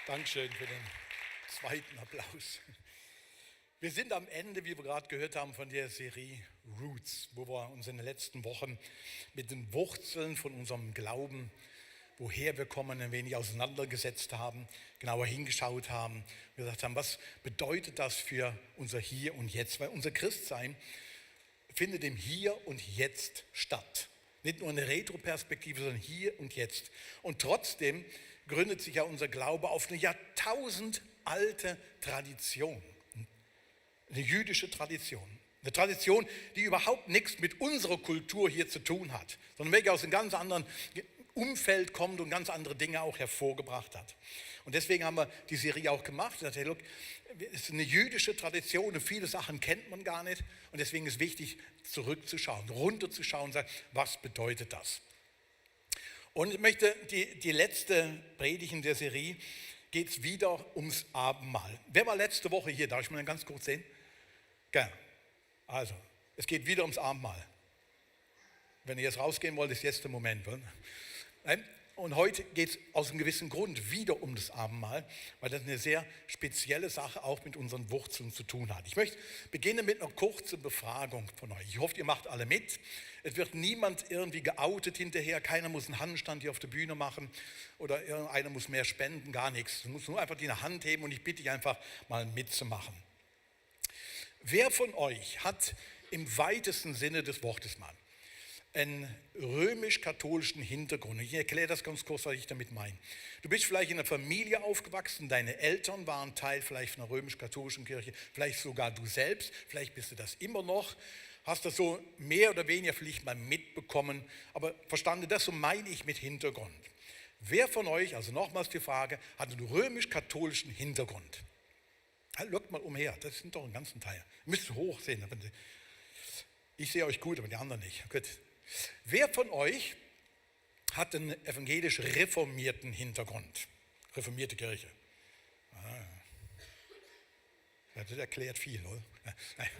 Dankeschön für den zweiten Applaus. Wir sind am Ende, wie wir gerade gehört haben, von der Serie Roots, wo wir uns in den letzten Wochen mit den Wurzeln von unserem Glauben, woher wir kommen, ein wenig auseinandergesetzt haben, genauer hingeschaut haben, gesagt haben, was bedeutet das für unser Hier und Jetzt? Weil unser Christsein findet im Hier und Jetzt statt. Nicht nur eine Retroperspektive, sondern hier und jetzt. Und trotzdem gründet sich ja unser Glaube auf eine jahrtausendalte Tradition. Eine jüdische Tradition. Eine Tradition, die überhaupt nichts mit unserer Kultur hier zu tun hat, sondern wirklich aus einem ganz anderen Umfeld kommt und ganz andere Dinge auch hervorgebracht hat. Und deswegen haben wir die Serie auch gemacht. Wir sagten, hey, look, es ist eine jüdische Tradition und viele Sachen kennt man gar nicht. Und deswegen ist wichtig, zurückzuschauen, runterzuschauen und sagen, was bedeutet das? Und ich möchte die letzte Predigt in der Serie, geht es wieder ums Abendmahl. Wer war letzte Woche hier? Darf ich mal ganz kurz sehen? Gerne. Also, es geht wieder ums Abendmahl. Wenn ihr jetzt rausgehen wollt, ist jetzt der Moment. Und heute geht es aus einem gewissen Grund wieder um das Abendmahl, weil das eine sehr spezielle Sache auch mit unseren Wurzeln zu tun hat. Ich möchte beginnen mit einer kurzen Befragung von euch. Ich hoffe, ihr macht alle mit. Es wird niemand irgendwie geoutet hinterher. Keiner muss einen Handstand hier auf der Bühne machen oder irgendeiner muss mehr spenden, gar nichts. Du musst nur einfach die Hand heben und ich bitte dich einfach mal mitzumachen. Wer von euch hat im weitesten Sinne des Wortes mal einen römisch-katholischen Hintergrund? Ich erkläre das ganz kurz, was ich damit meine. Du bist vielleicht in einer Familie aufgewachsen, deine Eltern waren Teil vielleicht von einer römisch-katholischen Kirche, vielleicht sogar du selbst, vielleicht bist du das immer noch, hast das so mehr oder weniger vielleicht mal mitbekommen, aber verstanden, das so meine ich mit Hintergrund. Wer von euch, also nochmals die Frage, hat einen römisch-katholischen Hintergrund? Schaut mal umher, das sind doch einen ganzen Teil. Ihr müsst hoch sehen. Ich sehe euch gut, aber die anderen nicht. Gut. Wer von euch hat einen evangelisch-reformierten Hintergrund? Reformierte Kirche. Das erklärt viel, oder? Nein.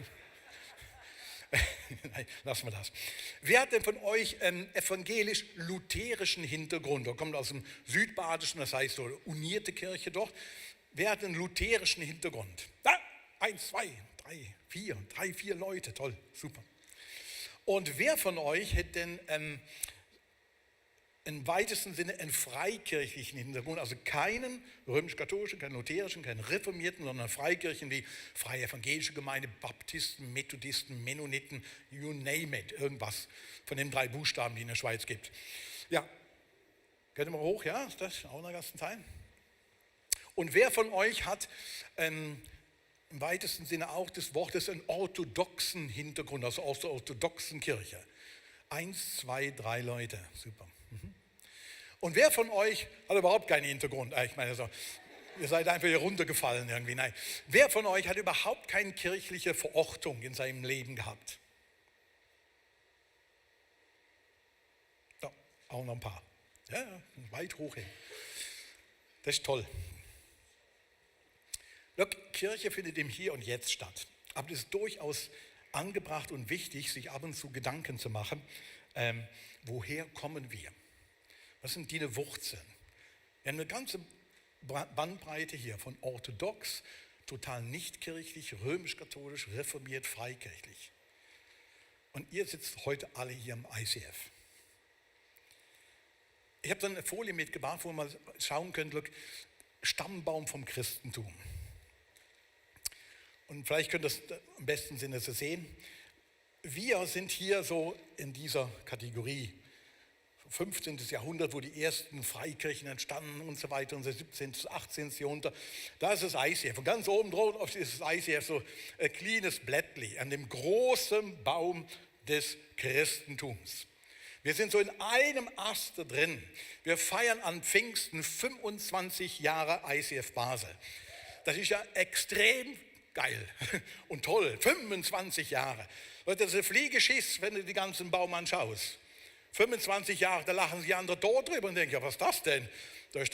Nein, lassen wir das. Wer hat denn von euch einen evangelisch-lutherischen Hintergrund? Der kommt aus dem Südbadischen, das heißt so unierte Kirche dort. Wer hat einen lutherischen Hintergrund? Da, 1, 2, 3, 4 Leute, toll, super. Und wer von euch hätte denn im weitesten Sinne einen freikirchlichen Hintergrund, also keinen römisch-katholischen, keinen lutherischen, keinen reformierten, sondern Freikirchen wie Freie Evangelische Gemeinde, Baptisten, Methodisten, Mennoniten, you name it, irgendwas von den 3 Buchstaben, die in der Schweiz gibt. Ja, geht mal hoch, ja, ist das auch noch ein ganzen Teil? Und wer von euch hat im weitesten Sinne auch des Wortes einen orthodoxen Hintergrund, also aus der orthodoxen Kirche? 1, 2, 3 Leute, super. Und wer von euch hat überhaupt keinen Hintergrund? Ich meine, so, ihr seid einfach hier runtergefallen irgendwie. Nein. Wer von euch hat überhaupt keine kirchliche Verortung in seinem Leben gehabt? Ja, auch noch ein paar. Ja, weit hoch hin. Das ist toll. Look, Kirche findet im Hier und Jetzt statt. Aber es ist durchaus angebracht und wichtig, sich ab und zu Gedanken zu machen, woher kommen wir? Was sind die Wurzeln? Wir haben eine ganze Bandbreite hier von orthodox, total nicht kirchlich, römisch-katholisch, reformiert, freikirchlich. Und ihr sitzt heute alle hier im ICF. Ich habe dann eine Folie mitgebracht, wo man schauen könnt, look, Stammbaum vom Christentum. Und vielleicht könnt ihr das im besten Sinne so sehen. Wir sind hier so in dieser Kategorie. 15. Jahrhundert, wo die ersten Freikirchen entstanden und so weiter, und so 17. bis 18. Jahrhundert. Da ist das ICF. Und ganz oben drauf ist das ICF so ein kleines Blättli an dem großen Baum des Christentums. Wir sind so in einem Ast drin. Wir feiern an Pfingsten 25 Jahre ICF Basel. Das ist ja extrem geil und toll. 25 Jahre. Leute, das ist ein Fliegeschiss, wenn du den ganzen Baum anschaust. 25 Jahre, da lachen sich andere tot drüber und denken, ja, was ist das denn? Da ist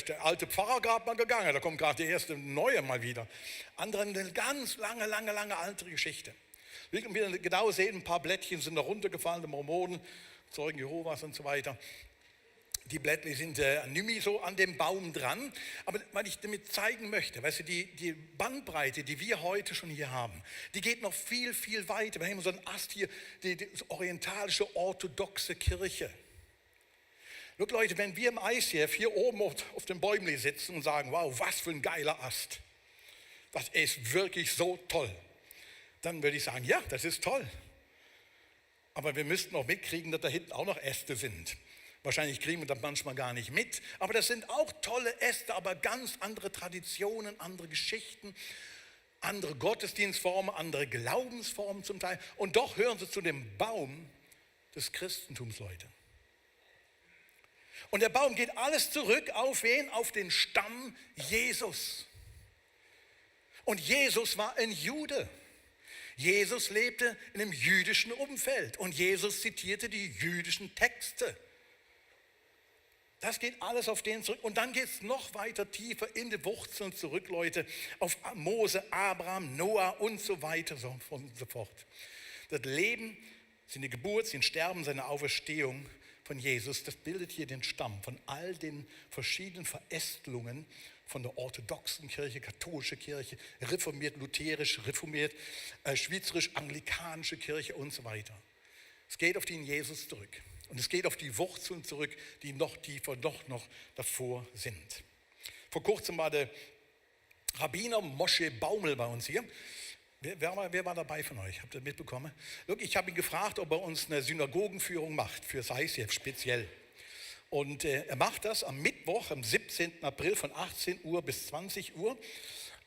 der alte Pfarrer gerade mal gegangen, da kommt gerade der erste neue mal wieder. Andere eine ganz lange alte Geschichte. Wir können wieder genau sehen, ein paar Blättchen sind da runtergefallen, die Mormonen, Zeugen Jehovas und so weiter. Die Blätter sind nicht mehr so an dem Baum dran, aber was ich damit zeigen möchte, weißt du, die Bandbreite, die wir heute schon hier haben, die geht noch viel, viel weiter. Wir haben so einen Ast hier, die orientalische orthodoxe Kirche. Look Leute, wenn wir im ICF hier oben auf dem Bäumli sitzen und sagen, wow, was für ein geiler Ast, das ist wirklich so toll, dann würde ich sagen, ja, das ist toll. Aber wir müssten auch mitkriegen, dass da hinten auch noch Äste sind. Wahrscheinlich kriegen wir das manchmal gar nicht mit, aber das sind auch tolle Äste, aber ganz andere Traditionen, andere Geschichten, andere Gottesdienstformen, andere Glaubensformen zum Teil. Und doch hören sie zu dem Baum des Christentums, Leute. Und der Baum geht alles zurück auf wen? Auf den Stamm Jesus. Und Jesus war ein Jude. Jesus lebte in einem jüdischen Umfeld und Jesus zitierte die jüdischen Texte. Das geht alles auf den zurück. Und dann geht es noch weiter tiefer in die Wurzeln zurück, Leute, auf Mose, Abraham, Noah und so weiter und so fort. Das Leben, seine Geburt, sein Sterben, seine Auferstehung von Jesus, das bildet hier den Stamm von all den verschiedenen Verästelungen von der orthodoxen Kirche, katholische Kirche, reformiert, lutherisch, reformiert, schweizerisch-anglikanische Kirche und so weiter. Es geht auf den Jesus zurück. Und es geht auf die Wurzeln zurück, die noch tiefer, noch davor sind. Vor kurzem war der Rabbiner Moshe Baumel bei uns hier. Wer war dabei von euch? Habt ihr das mitbekommen? Look, ich habe ihn gefragt, ob er uns eine Synagogenführung macht, für ICF speziell. Und er macht das am Mittwoch, am 17. April von 18 Uhr bis 20 Uhr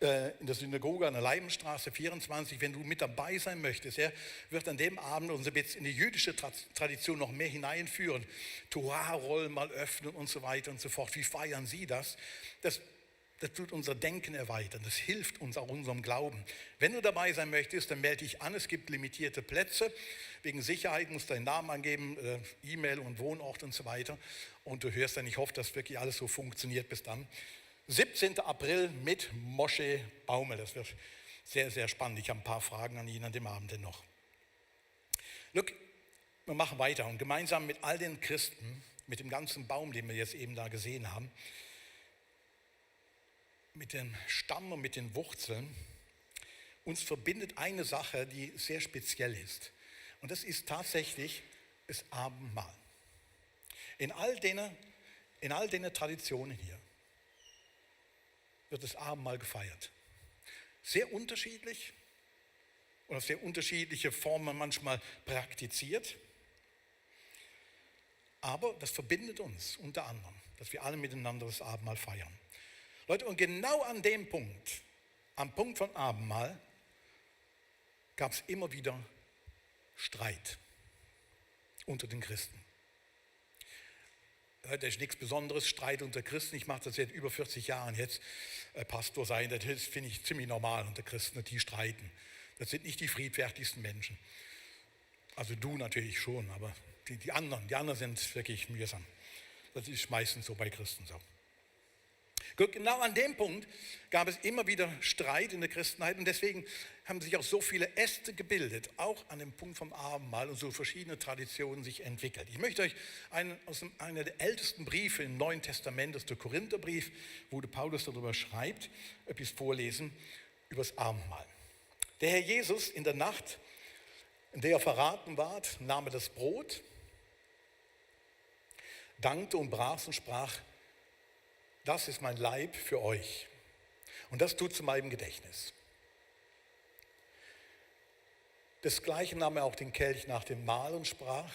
in der Synagoge an der Leibenstraße 24, wenn du mit dabei sein möchtest. Er wird an dem Abend uns jetzt in die jüdische Tradition noch mehr hineinführen. Torah-Rollen mal öffnen und so weiter und so fort. Wie feiern Sie das? Das tut unser Denken erweitern. Das hilft uns auch unserem Glauben. Wenn du dabei sein möchtest, dann melde dich an. Es gibt limitierte Plätze. Wegen Sicherheit musst du deinen Namen angeben, E-Mail und Wohnort und so weiter. Und du hörst dann, ich hoffe, dass wirklich alles so funktioniert bis dann. 17. April mit Moshe Baumel. Das wird sehr, sehr spannend. Ich habe ein paar Fragen an ihn an dem Abend noch. Look, wir machen weiter. Und gemeinsam mit all den Christen, mit dem ganzen Baum, den wir jetzt eben da gesehen haben, mit dem Stamm und mit den Wurzeln, uns verbindet eine Sache, die sehr speziell ist. Und das ist tatsächlich das Abendmahl. In all den Traditionen hier wird das Abendmahl gefeiert. Sehr unterschiedlich und auf sehr unterschiedliche Formen manchmal praktiziert. Aber das verbindet uns unter anderem, dass wir alle miteinander das Abendmahl feiern. Leute, und genau an dem Punkt, am Punkt von Abendmahl, gab es immer wieder Streit unter den Christen. Das ist nichts Besonderes, Streit unter Christen. Ich mache das seit über 40 Jahren jetzt, Pastor sein. Das finde ich ziemlich normal unter Christen, die streiten. Das sind nicht die friedfertigsten Menschen. Also du natürlich schon, aber die anderen sind wirklich mühsam. Das ist meistens so bei Christen so. Genau an dem Punkt gab es immer wieder Streit in der Christenheit und deswegen haben sich auch so viele Äste gebildet, auch an dem Punkt vom Abendmahl und so verschiedene Traditionen sich entwickelt. Ich möchte euch aus einer der ältesten Briefe im Neuen Testament, das ist der Korintherbrief, wo der Paulus darüber schreibt, etwas vorlesen über das Abendmahl. Der Herr Jesus in der Nacht, in der er verraten ward, nahm er das Brot, dankte und brach und sprach: Das ist mein Leib für euch. Und das tut zu meinem Gedächtnis. Desgleichen nahm er auch den Kelch nach dem Mahl und sprach: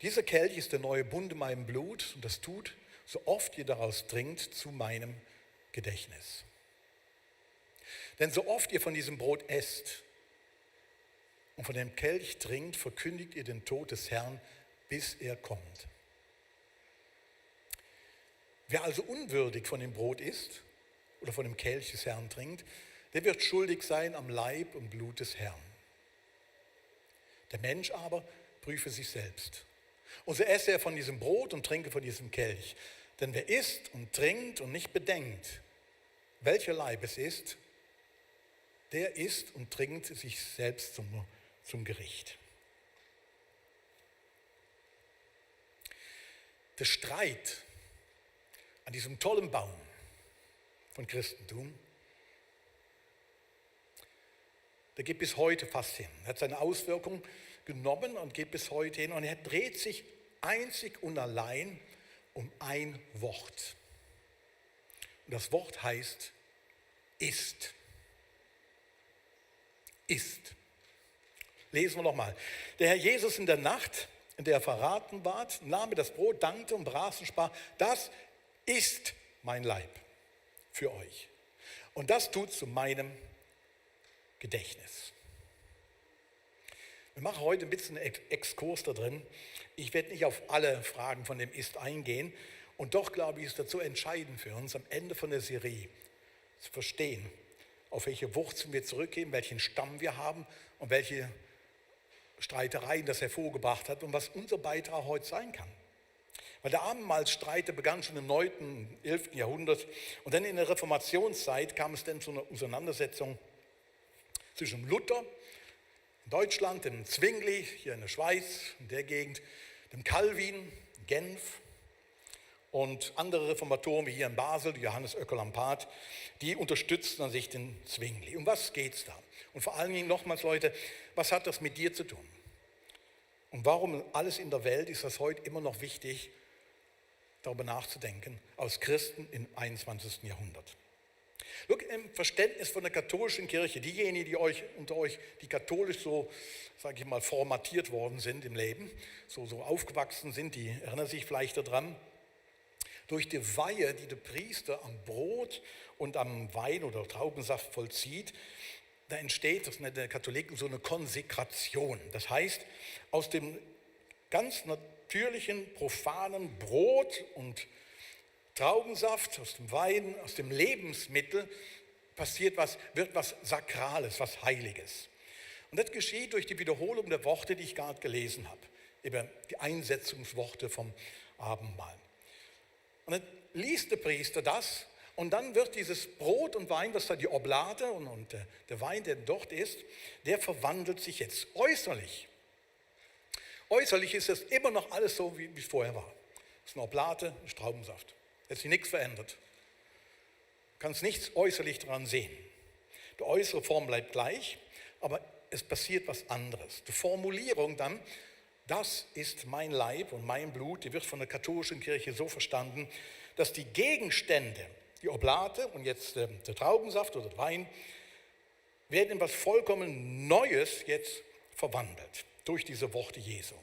Dieser Kelch ist der neue Bund in meinem Blut und das tut, so oft ihr daraus trinkt, zu meinem Gedächtnis. Denn so oft ihr von diesem Brot esst und von dem Kelch trinkt, verkündigt ihr den Tod des Herrn, bis er kommt. Wer also unwürdig von dem Brot isst oder von dem Kelch des Herrn trinkt, der wird schuldig sein am Leib und Blut des Herrn. Der Mensch aber prüfe sich selbst. Und so esse er von diesem Brot und trinke von diesem Kelch. Denn wer isst und trinkt und nicht bedenkt, welcher Leib es ist, der isst und trinkt sich selbst zum Gericht. der Streit an diesem tollen Baum von Christentum, der geht bis heute fast hin. Er hat seine Auswirkungen genommen und geht bis heute hin. Und er dreht sich einzig und allein um ein Wort. Und das Wort heißt ist. Ist. Lesen wir nochmal. Der Herr Jesus in der Nacht, in der er verraten ward, nahm das Brot, dankte und brach und sprach, das ist mein Leib für euch. Und das tut zu meinem Gedächtnis. Wir machen heute ein bisschen Exkurs da drin. Ich werde nicht auf alle Fragen von dem Ist eingehen. Und doch glaube ich, ist dazu entscheidend für uns, am Ende von der Serie zu verstehen, auf welche Wurzeln wir zurückgehen, welchen Stamm wir haben und welche Streitereien das hervorgebracht hat und was unser Beitrag heute sein kann. Weil der Abendmahlstreit, der begann schon im 9., 11. Jahrhundert und dann in der Reformationszeit kam es dann zu einer Auseinandersetzung zwischen Luther in Deutschland, dem Zwingli hier in der Schweiz, in der Gegend, dem Calvin in Genf und andere Reformatoren wie hier in Basel, Johannes Oecker-Lampart, die unterstützten an sich den Zwingli. Um was geht es da? Und vor allen Dingen nochmals, Leute, was hat das mit dir zu tun? Und warum alles in der Welt ist das heute immer noch wichtig, darüber nachzudenken, als Christen im 21. Jahrhundert? Look, im Verständnis von der katholischen Kirche, diejenigen, die unter euch, die katholisch so, sage ich mal, formatiert worden sind im Leben, so aufgewachsen sind, die erinnern sich vielleicht daran, durch die Weihe, die der Priester am Brot und am Wein oder Traubensaft vollzieht, da entsteht, das nennt der Katholiken, so eine Konsekration. Das heißt, aus dem ganz natürlichen, profanen Brot und Traubensaft, aus dem Wein, aus dem Lebensmittel wird was Sakrales, was Heiliges. Und das geschieht durch die Wiederholung der Worte, die ich gerade gelesen habe, über die Einsetzungsworte vom Abendmahl. Und dann liest der Priester das und dann wird dieses Brot und Wein, was da die Oblate und der Wein, der dort ist, der verwandelt sich jetzt äußerlich. Äußerlich ist es immer noch alles so, wie es vorher war. Es ist eine Oblate, ein Traubensaft. Es hat sich nichts verändert. Du kannst nichts äußerlich daran sehen. Die äußere Form bleibt gleich, aber es passiert was anderes. Die Formulierung dann, das ist mein Leib und mein Blut, die wird von der katholischen Kirche so verstanden, dass die Gegenstände, die Oblate und jetzt der Traubensaft oder der Wein, werden in was vollkommen Neues jetzt verwandelt durch diese Worte Jesu.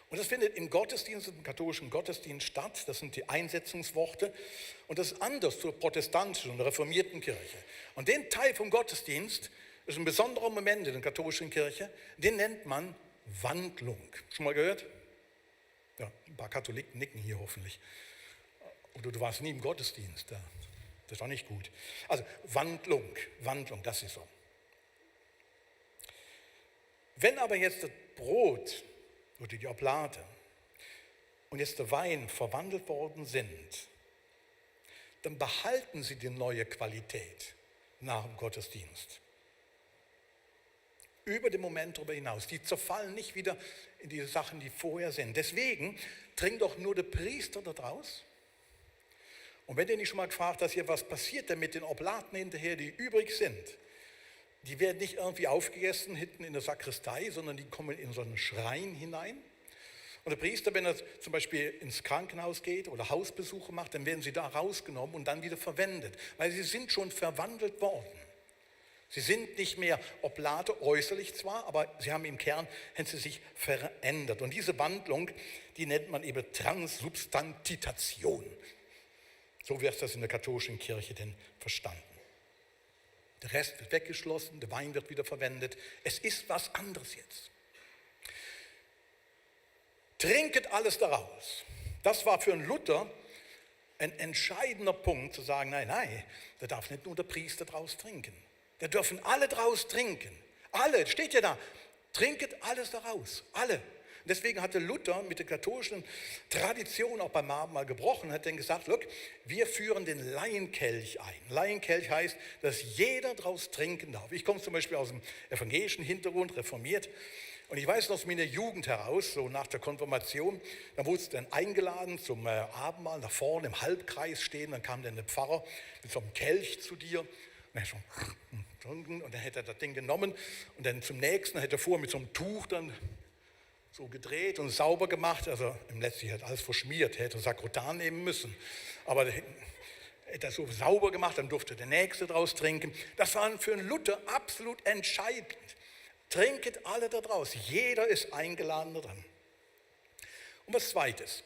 Und das findet im Gottesdienst, im katholischen Gottesdienst statt. Das sind die Einsetzungsworte. Und das ist anders zur protestantischen und reformierten Kirche. Und den Teil vom Gottesdienst, das ist ein besonderer Moment in der katholischen Kirche, den nennt man Wandlung. Schon mal gehört? Ja, ein paar Katholiken nicken hier hoffentlich. Oder du warst nie im Gottesdienst. Das ist auch nicht gut. Also Wandlung, das ist so. Wenn aber jetzt das Brot oder die Oblate und jetzt der Wein verwandelt worden sind, dann behalten sie die neue Qualität nach dem Gottesdienst. Über den Moment darüber hinaus. Die zerfallen nicht wieder in diese Sachen, die vorher sind. Deswegen trinkt doch nur der Priester da draus. Und wenn ihr nicht schon mal gefragt habt, hier, was passiert denn mit den Oblaten hinterher, die übrig sind? Die werden nicht irgendwie aufgegessen hinten in der Sakristei, sondern die kommen in so einen Schrein hinein. Und der Priester, wenn er zum Beispiel ins Krankenhaus geht oder Hausbesuche macht, dann werden sie da rausgenommen und dann wieder verwendet, weil sie sind schon verwandelt worden. Sie sind nicht mehr Oblate, äußerlich zwar, aber sie haben im Kern haben sie sich verändert. Und diese Wandlung, die nennt man eben Transsubstantiation. So wird das in der katholischen Kirche denn verstanden. Der Rest wird weggeschlossen, der Wein wird wieder verwendet. Es ist was anderes jetzt. Trinket alles daraus. Das war für einen Luther ein entscheidender Punkt, zu sagen, nein, da darf nicht nur der Priester draus trinken. Da dürfen alle draus trinken. Alle, steht ja da, trinket alles daraus, alle. Und deswegen hatte Luther mit der katholischen Tradition auch beim Abendmahl gebrochen, hat dann gesagt, look, wir führen den Laienkelch ein. Laienkelch heißt, dass jeder draus trinken darf. Ich komme zum Beispiel aus dem evangelischen Hintergrund, reformiert. Und ich weiß noch aus meiner Jugend heraus, so nach der Konfirmation, da wurdest du dann eingeladen zum Abendmahl, nach vorne im Halbkreis stehen, dann kam dann der Pfarrer mit so einem Kelch zu dir und dann hätte er das Ding genommen und dann zum nächsten, hätte er vorher mit so einem Tuch dann so gedreht und sauber gemacht, also im Letzten hat alles verschmiert, er hätte Sakrotan nehmen müssen, aber er hätte das so sauber gemacht, dann durfte der Nächste draus trinken. Das war für einen Luther absolut entscheidend. Trinket alle da draus, jeder ist eingeladen da dran. Und was Zweites,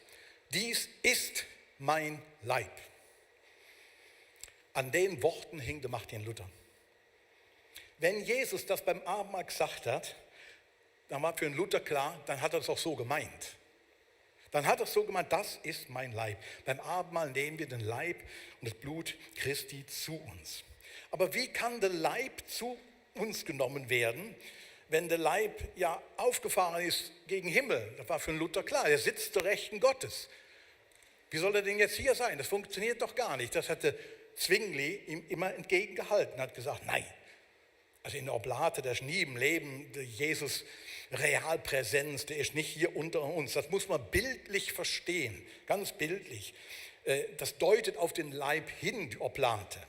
dies ist mein Leib. An den Worten hing der Martin Luther. Wenn Jesus das beim Abendmahl gesagt hat, dann war für einen Luther klar, dann hat er es auch so gemeint. Dann hat er es so gemeint, das ist mein Leib. Beim Abendmahl nehmen wir den Leib und das Blut Christi zu uns. Aber wie kann der Leib zu uns genommen werden, wenn der Leib ja aufgefahren ist gegen Himmel? Das war für einen Luther klar, er sitzt zur Rechten Gottes. Wie soll er denn jetzt hier sein? Das funktioniert doch gar nicht. Das hatte Zwingli ihm immer entgegengehalten, hat gesagt, nein. Also in der Oblate, der ist nie im Leben der Jesus Realpräsenz, der ist nicht hier unter uns. Das muss man bildlich verstehen, ganz bildlich. Das deutet auf den Leib hin, die Oblate.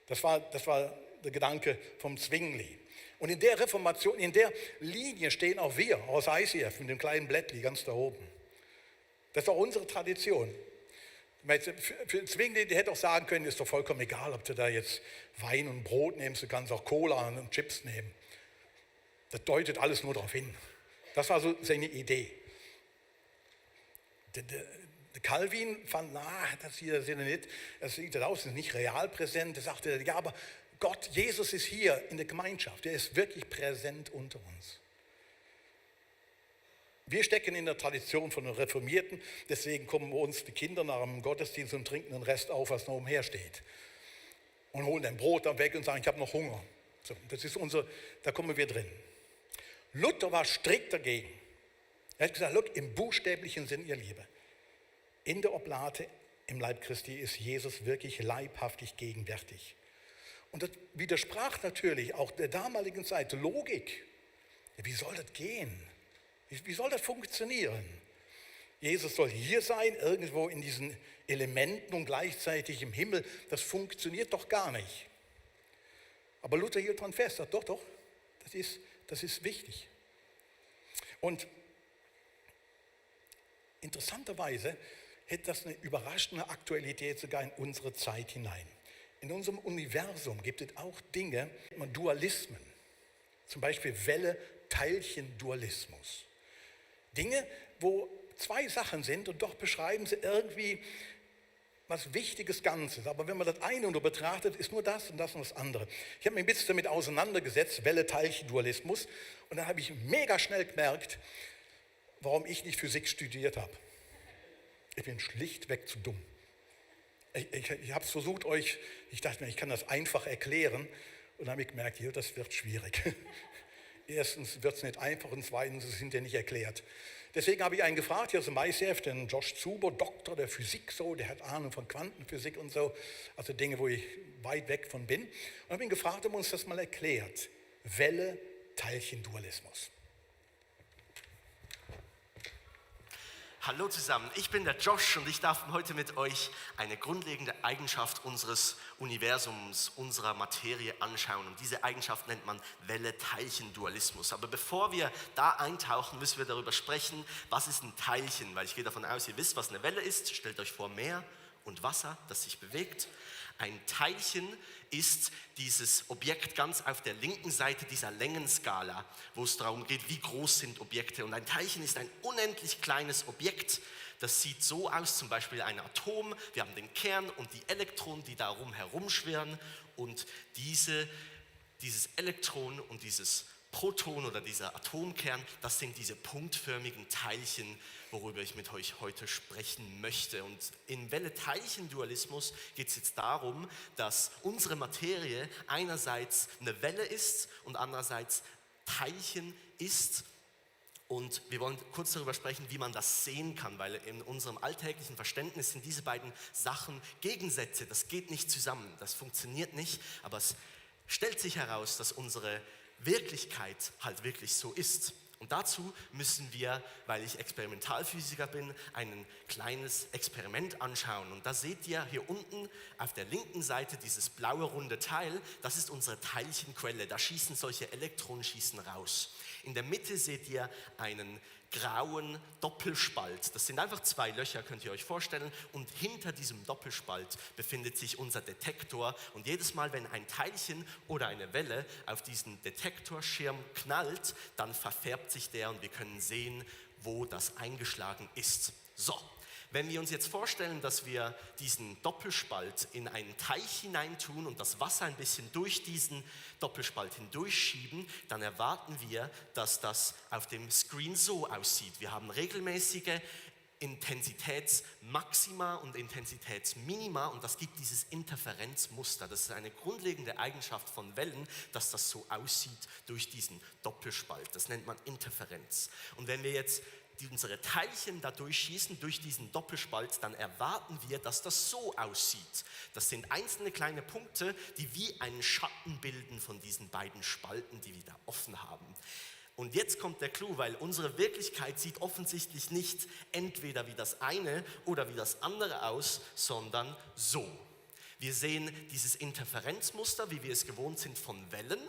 Das war der Gedanke vom Zwingli. Und in der Reformation, in der Linie stehen auch wir aus ICF mit dem kleinen Blättli ganz da oben. Das ist auch unsere Tradition. Für Zwingli, der hätte auch sagen können, ist doch vollkommen egal, ob du da jetzt Wein und Brot nimmst, du kannst auch Cola und Chips nehmen. Das deutet alles nur darauf hin. Das war so seine Idee. Der Calvin fand, das hier nicht, das sieht aus, das ist nicht real präsent. Er sagte, ja, aber Gott, Jesus ist hier in der Gemeinschaft, er ist wirklich präsent unter uns. Wir stecken in der Tradition von den Reformierten, deswegen kommen bei uns die Kinder nach dem Gottesdienst und trinken den Rest auf, was noch umhersteht. Und holen ein Brot dann weg und sagen, ich habe noch Hunger. So, das ist da kommen wir drin. Luther war strikt dagegen. Er hat gesagt, look, im buchstäblichen Sinn, ihr Liebe, in der Oblate, im Leib Christi ist Jesus wirklich leibhaftig gegenwärtig. Und das widersprach natürlich auch der damaligen Zeit Logik. Ja, wie soll das gehen? Wie soll das funktionieren? Jesus soll hier sein, irgendwo in diesen Elementen und gleichzeitig im Himmel. Das funktioniert doch gar nicht. Aber Luther hielt daran fest, sagt, doch, das ist wichtig. Und interessanterweise hätte das eine überraschende Aktualität sogar in unsere Zeit hinein. In unserem Universum gibt es auch Dinge, Dualismen, zum Beispiel Welle-Teilchen-Dualismus. Dinge, wo zwei Sachen sind und doch beschreiben sie irgendwie was Wichtiges Ganzes. Aber wenn man das eine nur betrachtet, ist nur das und das und das andere. Ich habe mich ein bisschen damit auseinandergesetzt, Welle-Teilchen-Dualismus. Und dann habe ich mega schnell gemerkt, warum ich nicht Physik studiert habe. Ich bin schlichtweg zu dumm. Ich habe es versucht ich dachte mir, ich kann das einfach erklären. Und dann habe ich gemerkt, das wird schwierig. Erstens wird es nicht einfach und zweitens ist es hinterher nicht erklärt. Deswegen habe ich einen gefragt, hier aus dem ICF, den Josh Zuber, Doktor der Physik, der hat Ahnung von Quantenphysik und so, also Dinge, wo ich weit weg von bin. Und habe ihn gefragt, ob er uns das mal erklärt. Welle-Teilchen-Dualismus. Hallo zusammen, ich bin der Josh und ich darf heute mit euch eine grundlegende Eigenschaft unseres Universums, unserer Materie anschauen. Und diese Eigenschaft nennt man Welle-Teilchen-Dualismus. Aber bevor wir da eintauchen, müssen wir darüber sprechen, was ist ein Teilchen? Weil ich gehe davon aus, ihr wisst, was eine Welle ist. Stellt euch vor, Meer und Wasser, das sich bewegt. Ein Teilchen ist dieses Objekt ganz auf der linken Seite dieser Längenskala, wo es darum geht, wie groß sind Objekte. Und ein Teilchen ist ein unendlich kleines Objekt. Das sieht so aus, zum Beispiel ein Atom. Wir haben den Kern und die Elektronen, die darum herumschwirren. Und dieses Elektron und dieses Proton oder dieser Atomkern, das sind diese punktförmigen Teilchen, worüber ich mit euch heute sprechen möchte. Und im Welle-Teilchen-Dualismus geht es jetzt darum, dass unsere Materie einerseits eine Welle ist und andererseits Teilchen ist. Und wir wollen kurz darüber sprechen, wie man das sehen kann, weil in unserem alltäglichen Verständnis sind diese beiden Sachen Gegensätze. Das geht nicht zusammen, das funktioniert nicht, aber es stellt sich heraus, dass unsere Wirklichkeit halt wirklich so ist. Und dazu müssen wir, weil ich Experimentalphysiker bin, ein kleines Experiment anschauen. Und da seht ihr hier unten auf der linken Seite dieses blaue runde Teil, das ist unsere Teilchenquelle. Da schießen solche Elektronen raus. In der Mitte seht ihr einen grauen Doppelspalt. Das sind einfach 2 Löcher, könnt ihr euch vorstellen. Und hinter diesem Doppelspalt befindet sich unser Detektor. Und jedes Mal, wenn ein Teilchen oder eine Welle auf diesen Detektorschirm knallt, dann verfärbt sich der und wir können sehen, wo das eingeschlagen ist. So. Wenn wir uns jetzt vorstellen, dass wir diesen Doppelspalt in einen Teich hineintun und das Wasser ein bisschen durch diesen Doppelspalt hindurchschieben, dann erwarten wir, dass das auf dem Screen so aussieht. Wir haben regelmäßige Intensitätsmaxima und Intensitätsminima und das gibt dieses Interferenzmuster. Das ist eine grundlegende Eigenschaft von Wellen, dass das so aussieht durch diesen Doppelspalt. Das nennt man Interferenz. Und wenn wir jetzt unsere Teilchen da durchschießen, durch diesen Doppelspalt, dann erwarten wir, dass das so aussieht. Das sind einzelne kleine Punkte, die wie einen Schatten bilden von diesen beiden Spalten, die wir da offen haben. Und jetzt kommt der Clou, weil unsere Wirklichkeit sieht offensichtlich nicht entweder wie das eine oder wie das andere aus, sondern so. Wir sehen dieses Interferenzmuster, wie wir es gewohnt sind von Wellen,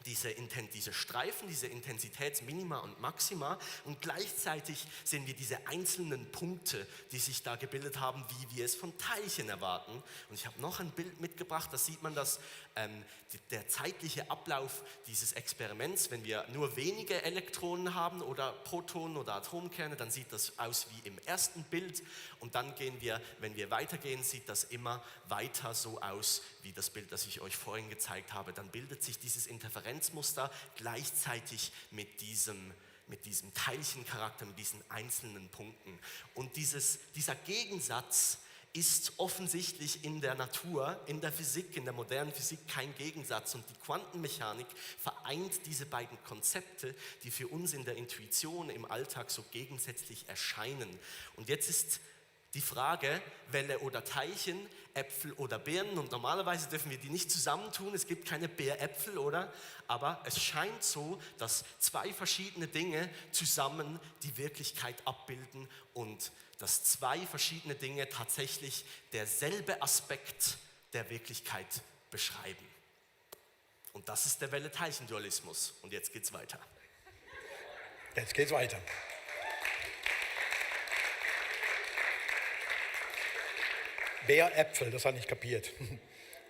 diese Streifen, diese Intensitätsminima und Maxima und gleichzeitig sehen wir diese einzelnen Punkte, die sich da gebildet haben, wie wir es von Teilchen erwarten. Und ich habe noch ein Bild mitgebracht, da sieht man, dass der zeitliche Ablauf dieses Experiments, wenn wir nur wenige Elektronen haben oder Protonen oder Atomkerne, dann sieht das aus wie im ersten Bild und dann gehen wir, wenn wir weitergehen, sieht das immer weiter so aus wie das Bild, das ich euch vorhin gezeigt habe. Dann bildet sich dieses Interferenzmuster gleichzeitig mit diesem Teilchencharakter, mit diesen einzelnen Punkten. Und dieser Gegensatz ist offensichtlich in der Natur, in der Physik, in der modernen Physik kein Gegensatz. Und die Quantenmechanik vereint diese beiden Konzepte, die für uns in der Intuition im Alltag so gegensätzlich erscheinen. Und jetzt ist die Frage, Welle oder Teilchen, Äpfel oder Birnen. Und normalerweise dürfen wir die nicht zusammentun, es gibt keine Bäräpfel, oder? Aber es scheint so, dass 2 verschiedene Dinge zusammen die Wirklichkeit abbilden und dass 2 verschiedene Dinge tatsächlich derselbe Aspekt der Wirklichkeit beschreiben. Und das ist der Welle-Teilchen-Dualismus. Und jetzt geht's weiter. Jetzt geht's weiter. Bäräpfel, das habe ich kapiert.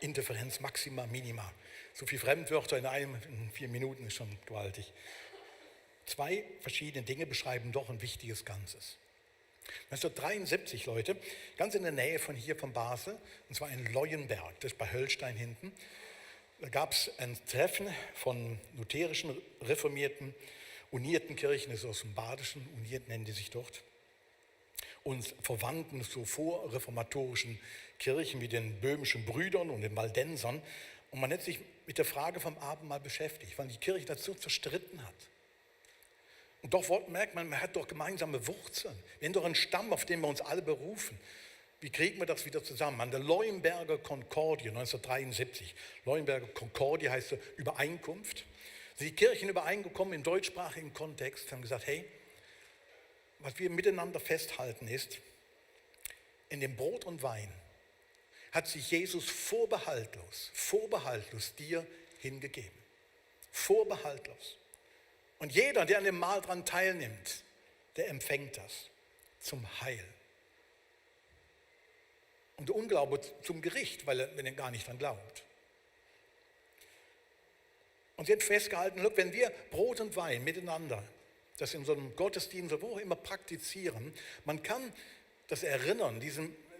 Interferenz, Maxima, Minima. So viele Fremdwörter in 4 Minuten ist schon gewaltig. 2 verschiedene Dinge beschreiben doch ein wichtiges Ganzes. 1973, Leute, ganz in der Nähe von hier, von Basel, und zwar in Leuenberg, das ist bei Höllstein hinten, da gab es ein Treffen von lutherischen, reformierten, unierten Kirchen, das ist aus dem Badischen, uniert nennen die sich dort, und verwandten so vorreformatorischen Kirchen wie den böhmischen Brüdern und den Waldensern. Und man hat sich mit der Frage vom Abendmahl beschäftigt, weil die Kirche dazu zerstritten hat. Und doch merkt man hat doch gemeinsame Wurzeln. Wir haben doch einen Stamm, auf den wir uns alle berufen. Wie kriegen wir das wieder zusammen? An der Leuenberger Konkordie 1973. Leuenberger Konkordie heißt Übereinkunft. Sind die Kirchen übereingekommen im deutschsprachigen Kontext, haben gesagt, hey, was wir miteinander festhalten ist, in dem Brot und Wein hat sich Jesus vorbehaltlos dir hingegeben. Vorbehaltlos. Und jeder, der an dem Mahl dran teilnimmt, der empfängt das zum Heil. Und der Unglaube zum Gericht, wenn er gar nicht dran glaubt. Und sie haben festgehalten, look, wenn wir Brot und Wein miteinander, das in so einem Gottesdienst oder wo auch immer praktizieren, man kann das Erinnern,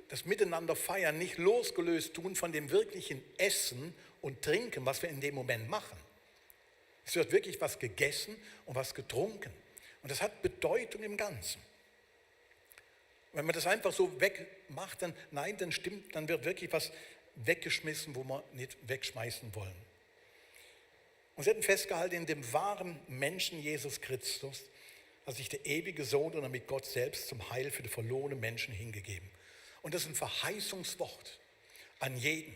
das Miteinander feiern, nicht losgelöst tun von dem wirklichen Essen und Trinken, was wir in dem Moment machen. Es wird wirklich was gegessen und was getrunken. Und das hat Bedeutung im Ganzen. Wenn man das einfach so wegmacht, dann wird wirklich was weggeschmissen, wo wir nicht wegschmeißen wollen. Und sie hatten festgehalten, in dem wahren Menschen Jesus Christus hat sich der ewige Sohn und damit Gott selbst zum Heil für die verlorenen Menschen hingegeben. Und das ist ein Verheißungswort an jeden.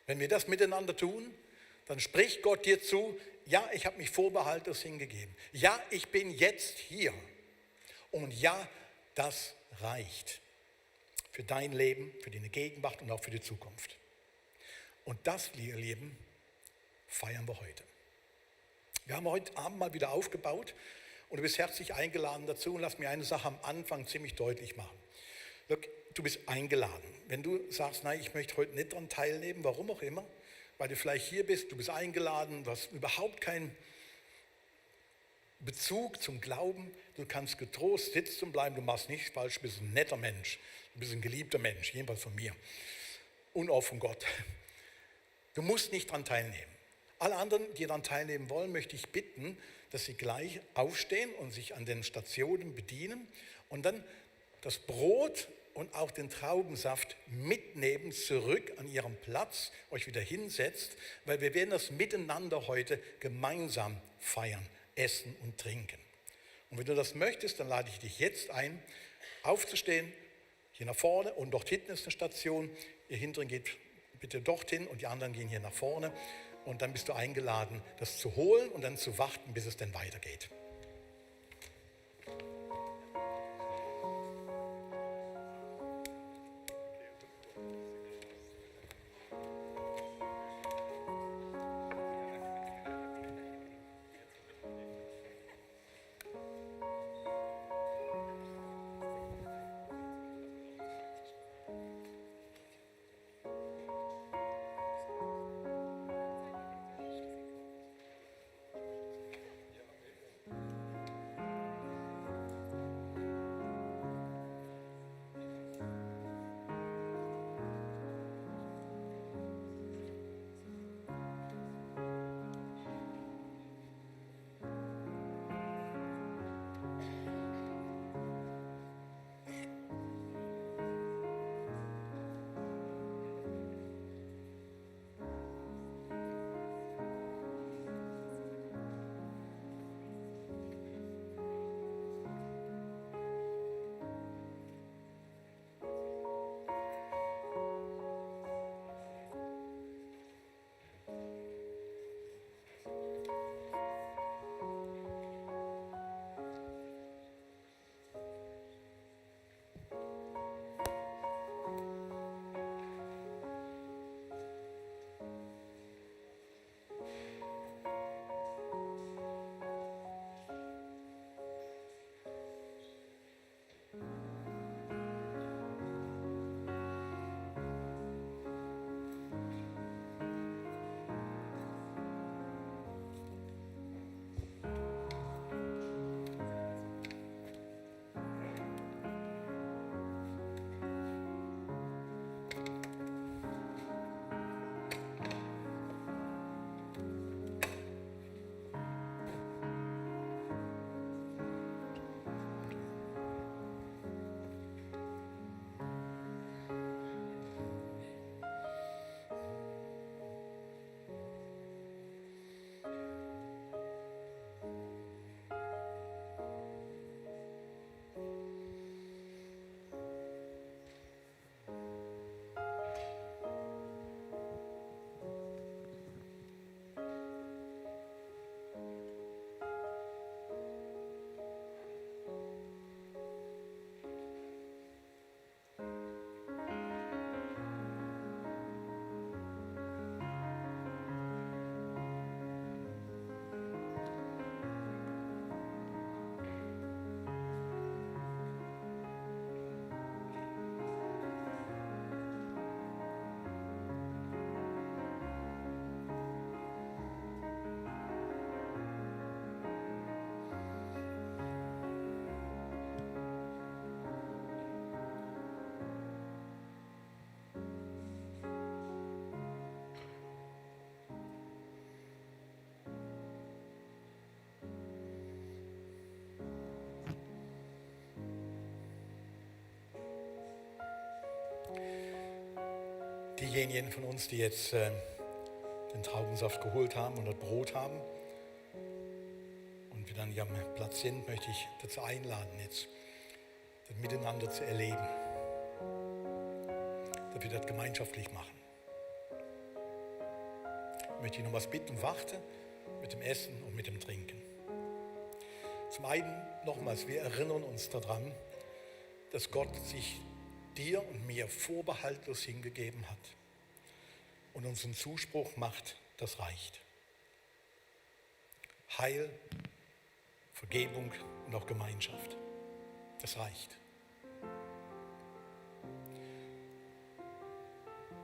Wenn wir das miteinander tun, dann spricht Gott dir zu, ja, ich habe mich vorbehaltlos hingegeben. Ja, ich bin jetzt hier. Und ja, das reicht für dein Leben, für deine Gegenwart und auch für die Zukunft. Und das, ihr Lieben, feiern wir heute. Wir haben heute Abend mal wieder aufgebaut und du bist herzlich eingeladen dazu. Und lass mir eine Sache am Anfang ziemlich deutlich machen. Look, du bist eingeladen. Wenn du sagst, nein, ich möchte heute nicht daran teilnehmen, warum auch immer, weil du vielleicht hier bist, du bist eingeladen, du hast überhaupt keinen Bezug zum Glauben, du kannst getrost sitzen bleiben, du machst nichts falsch, du bist ein netter Mensch, du bist ein geliebter Mensch, jedenfalls von mir und auch von Gott. Du musst nicht daran teilnehmen. Alle anderen, die daran teilnehmen wollen, möchte ich bitten, dass sie gleich aufstehen und sich an den Stationen bedienen und dann das Brot und auch den Traubensaft mitnehmen, zurück an ihrem Platz, euch wieder hinsetzt, weil wir werden das miteinander heute gemeinsam feiern, essen und trinken. Und wenn du das möchtest, dann lade ich dich jetzt ein, aufzustehen, hier nach vorne und dort hinten ist eine Station. Ihr hinteren geht bitte dorthin und die anderen gehen hier nach vorne. Und dann bist du eingeladen, das zu holen und dann zu warten, bis es dann weitergeht. Diejenigen von uns, die jetzt den Traubensaft geholt haben und das Brot haben und wir dann hier am Platz sind, möchte ich dazu einladen, jetzt das miteinander zu erleben, dass wir das gemeinschaftlich machen. Ich möchte ich noch was bitten, warte mit dem Essen und mit dem Trinken. Zum einen nochmals, wir erinnern uns daran, dass Gott sich dir und mir vorbehaltlos hingegeben hat und uns einen Zuspruch macht, das reicht. Heil, Vergebung und auch Gemeinschaft, das reicht.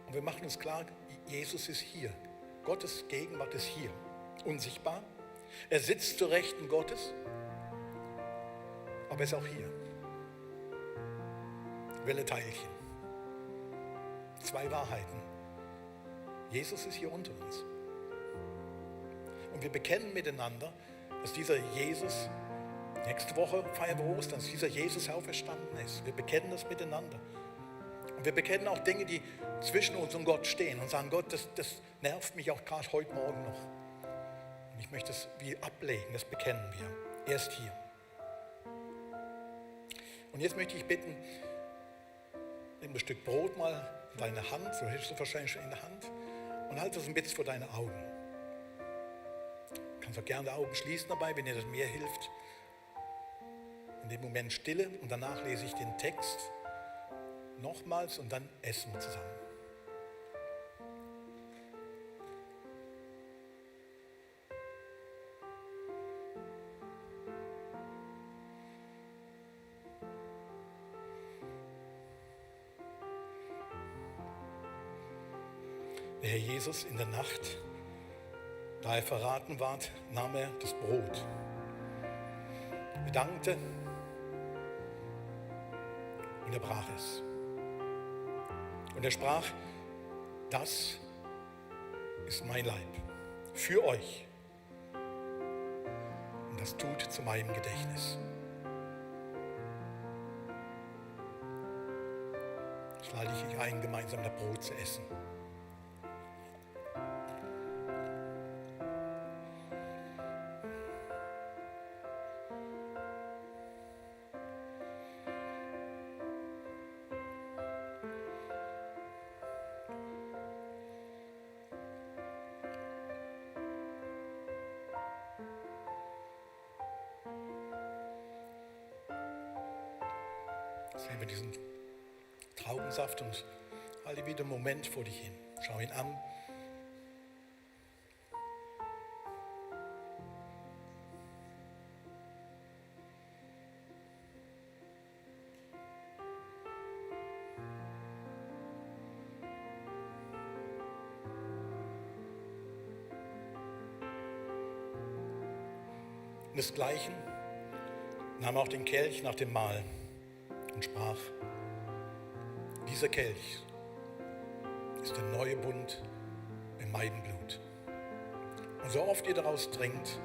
Und wir machen uns klar, Jesus ist hier. Gottes Gegenwart ist hier, unsichtbar. Er sitzt zur Rechten Gottes, aber er ist auch hier. Welle Teilchen. Zwei Wahrheiten. Jesus ist hier unter uns. Und wir bekennen miteinander, dass dieser Jesus, nächste Woche feiern wir Ostern, dass dieser Jesus auferstanden ist. Wir bekennen das miteinander. Und wir bekennen auch Dinge, die zwischen uns und Gott stehen und sagen, Gott, das nervt mich auch gerade heute Morgen noch. Und ich möchte es wie ablegen, das bekennen wir. Erst hier. Und jetzt möchte ich bitten, nimm ein Stück Brot mal in deine Hand, so hältst du wahrscheinlich schon in der Hand, und halt das ein bisschen vor deine Augen. Du kannst auch gerne die Augen schließen dabei, wenn dir das mehr hilft. In dem Moment Stille und danach lese ich den Text nochmals und dann essen wir zusammen. Der Herr Jesus in der Nacht, da er verraten ward, nahm er das Brot, bedankte und er brach es. Und er sprach, das ist mein Leib für euch. Und das tut zu meinem Gedächtnis. Ich lade dich ein, gemeinsam das Brot zu essen. Sehen wir diesen Traubensaft und halte wieder einen Moment vor dich hin. Schau ihn an. Und desgleichen nahm er auch den Kelch nach dem Mahl und sprach, dieser Kelch ist der neue Bund in meinem Blut. Und so oft ihr daraus trinkt,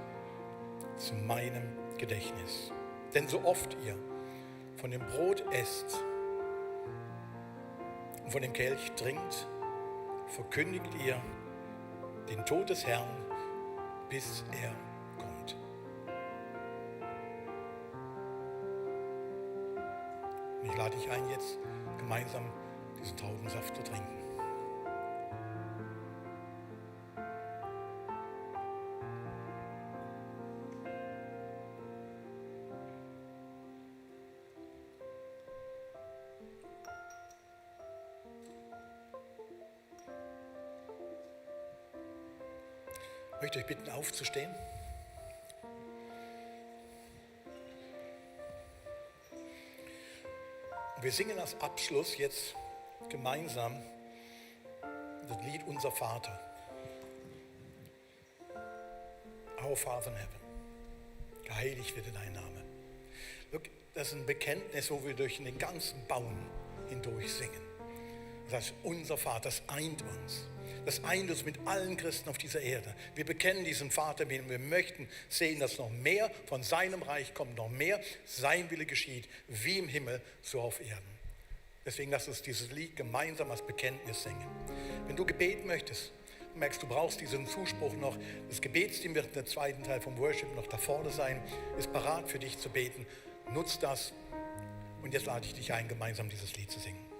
zu meinem Gedächtnis. Denn so oft ihr von dem Brot esst und von dem Kelch trinkt, verkündigt ihr den Tod des Herrn, bis er kommt. Und ich lade dich ein, jetzt gemeinsam diesen Traubensaft zu trinken. Ich möchte euch bitten, aufzustehen. Wir singen als Abschluss jetzt gemeinsam das Lied Unser Vater. Our Father in Heaven. Geheiligt werde dein Name. Das ist ein Bekenntnis, wo wir durch den ganzen Baum hindurch singen. Das heißt, unser Vater, das eint uns. Das eint uns mit allen Christen auf dieser Erde. Wir bekennen diesen Vater, wir möchten sehen, dass noch mehr von seinem Reich kommt, noch mehr sein Wille geschieht, wie im Himmel, so auf Erden. Deswegen lass uns dieses Lied gemeinsam als Bekenntnis singen. Wenn du Gebet möchtest, merkst, du brauchst diesen Zuspruch noch, das Gebetsteam wird im zweiten Teil vom Worship noch da vorne sein, ist parat für dich zu beten. Nutz das und jetzt lade ich dich ein, gemeinsam dieses Lied zu singen.